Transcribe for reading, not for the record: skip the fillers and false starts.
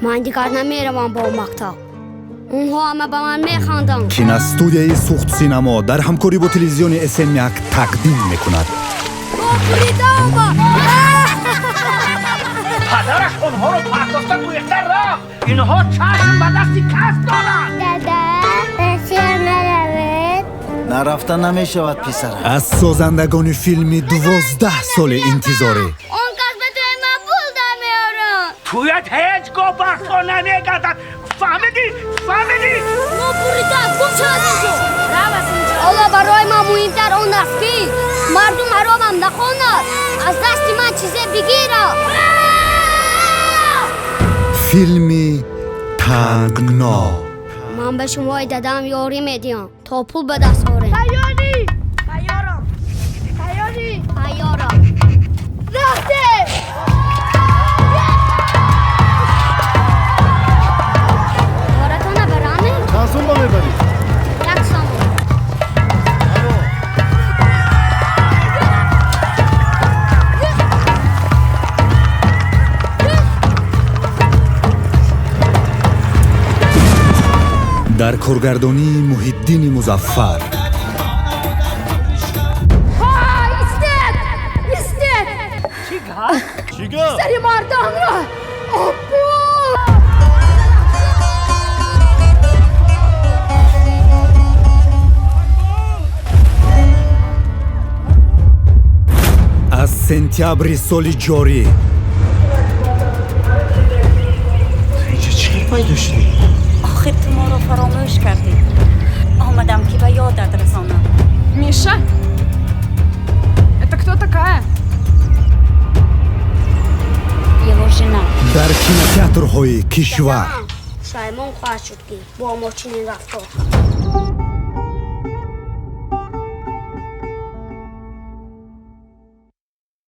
Ман дигар намеравам бо мактаб. Онҳо ҳама ба ман механданд. Киностудияи Сухт Синамо дар ҳамкорӣ бо телевизиони СН1 тақдим мекунад. Падараш онҳоро партофта гӯехта рафт. Инҳо чашм ба дасти кас доранд. Дада, Россия наравед. Нарафта намешавад, писарам. Аз созандагони филми 12 соли интизорӣ. Он кас ба тӯи ман пул дармеорад. Тӯят ҳеҷ гоҳ барпо намегардад. Фаҳмидӣ? Фаҳмидӣ? Мо бурида гум шавад инҷо. Ҳоло барои ман муҳимтар он аст, ки мардум ҳаромам нахонад, аз дасти ман чизе бигирад. Филми Тангно. Ман ба шумои дадам ёрӣ медиҳам, то пул ба даст орем. Тайёрӣ? Тайёрам. Тайёрӣ? Тайёрам. Рафтем! Боратона бараме? Чанд сум ба мебарӣ? 1 сомон. Дар коргардонии Муҳиддини Музаффар. Истед! Истед! Чӣ гап? Чӣ гап? Сари мардонро обу! Аз сентябри соли ҷорӣ. Инҷа чӣ хел пайдо шудӣ? Охир ту моро фаромӯш кардӣ. Омадам, ки ба ёдат расонам. Миша? Это кто такая? Его жена. Дар кинотеатрҳои кишвар. Пушаймон хоҳад шуд, ки бо мо чунин рафтор кард.